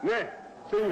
ne sëñ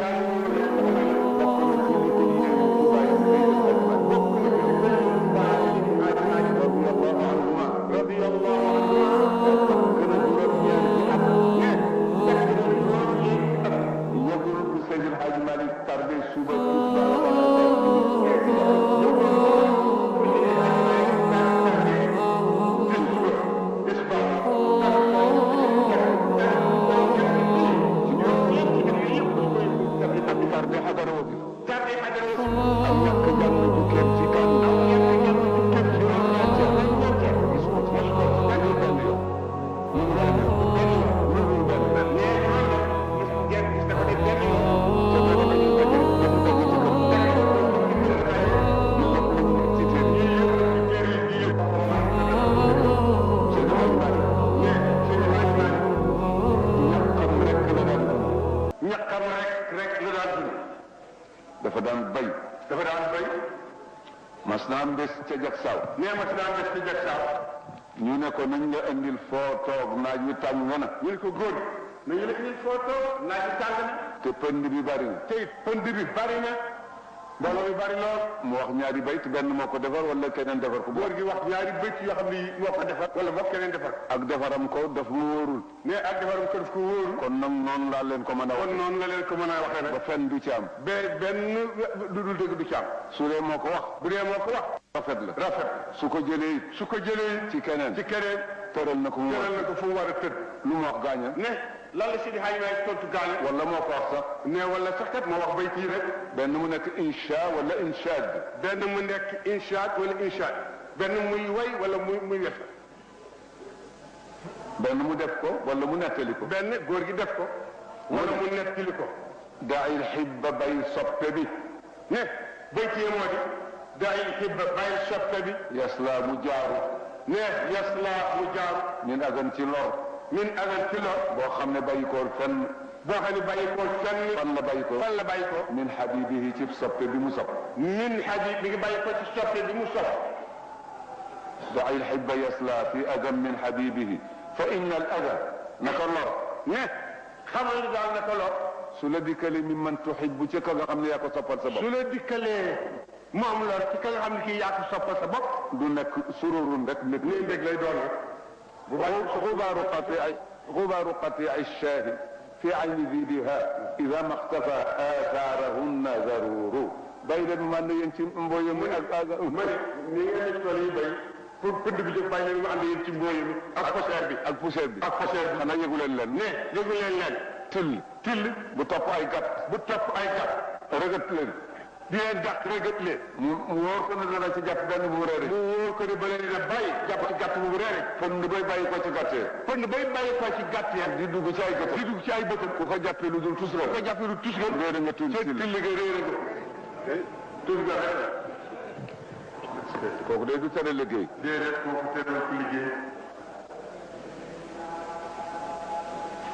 dafa daan bay mas naa am bés ca Jaksaaw ñu ne ko nañ la indil foo toog naaj wi tàng na ñu ne ko góor nañu la indil foo toog naaj wi tàng na te pënd bi bari na te pënd bi bari na mbooloo bi bari lool mu wax ñaari bayt benn moo ko defar wala keneen defar ko góor gi wax ñaari bayt yoo xam ne moo ko defar wala moo keneen defar ak defaram ko daf mu wóorul ne ak defaram ko daf ko wóorul kon nag noonu laa leen ko mën a wax kon noonu la leen ko mën a waxee nag ba fenn du ci am benn du dul dëgg du ci am su dee moo ko wax bu dee moo ko wax rafet la rafet su ko jëlee ci keneen tëral na ko fu mu war a tëdd lu mu wax gaaña ne lan la Sidi Hadj Malick tontu gaaña wala moo ko wax sax ne wala sax kat moo wax bayt yi rek benn mu nekk insha wala inshaad benn mu nekk inshaad wala inshaad benn muy way wala muy def benn mu def ko wala mu nettali ko benn góor gi def ko wala mu nettali ko daay xibba bay soppe bi ne bayt yi moo di daay xibba bay soppe bi yasla mu jaaru ne yasla mu jaaru min agan ci lor boo xam ne bàyyi ko fenn boo xam ne bàyyi ko fenn fan la bàyyi ko min habibihi ci soppe bi mu sopp min habib bi ngi bàyyi ko ci soppe bi mu sopp daay lhibba yasla fi agan min habibihi fa inna al ada naka lor ne xamal ni daal naka lor su la dikkalee mi man tuhibbu ci ka nga xam ne yaa ko soppal sa bopp su la dikkalee moom lor ci ka nga xam ne kii yaa ko soppal sa bopp du nekk sururun rek mbég lay doon غبار قطيع الشاه في عين ذيبها إذا ما اختفى آثارهن ضرور بين من ينتم مبويم ni ngeen tool yi bay pour pënd bi jóg bàyyi leen mu ànd yéen ci mbooy mi ak poussière bi xanaa yëgu leen till bu topp ay gàtt rëgët leen di leen dàq rëgët leen mu wóor ko ne dana ci jàpp benn bu reere mu wóor ko ne ba leen dina bàyyi jàpp ci gàtt bu reere pënd bay bàyyi ko ci gàtt ya di dugg ci ay bëtam ku ko jàppee lu dul tus réere nga till ga kooku day du tere liggéey déedéet kooku tere ko liggéey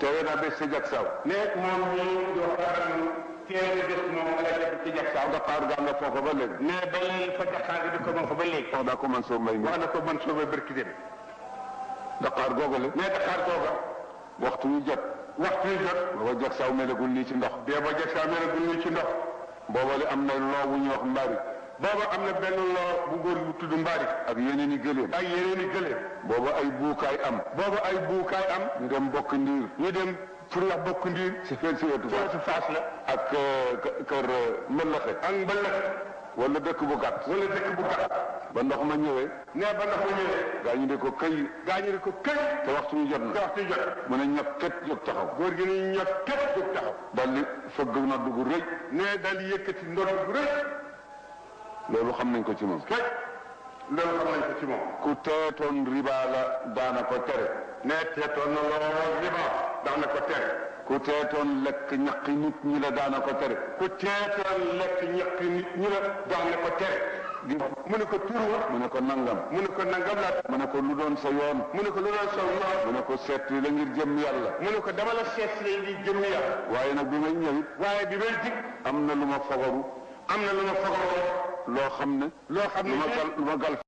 teewe naa bés ci Jaksaaw ne moom ñi do xaram teewe bés moom ala def ci Jaksaaw Dakar gaa nga foofa ba léegi ne ba léegi fa Dakar di ko moom fa ba léegi wax naa ko Mansour Mbaye wax na ko Mansour Mbaye barki dem Dakar googale ne Dakar googa waxtu yu jot booba Jaksaaw melagul nii ci ndox booba li am na loo bu ñuy wax mbaari booba am na benn loo bu góor bu tudd mbaari ak yeneen i gëléem booba ay buukaay am ñu dem bokk ndiir pour la bokk ndiir si wetu faas la ak kër mbëllaxe wala dëkk bu gàtt ba ndox ma ñëwee gaañu ne ko këy te waxtu yu jot na mu ne ñokket jóg taxaw góor gi ne ñokket jóg taxaw daal di fëgg nodd gu rëy daal di yëkkati ndodd gu rëy loolu xam nañ ko ci moom ku teetoon riba la daana ko tere ku teetoon lekk ñaqi nit ñi la daana ko tere mu ne ko turwa mu ne ko nangam la mu ne ko lu doon sa yoon mu ne ko seet la ngir jëm yàlla mu ne ko dama la seet la ngir jëm yàlla waaye nag bi may ñëwit am na lu ma fagaru loo xam ne lu ma gal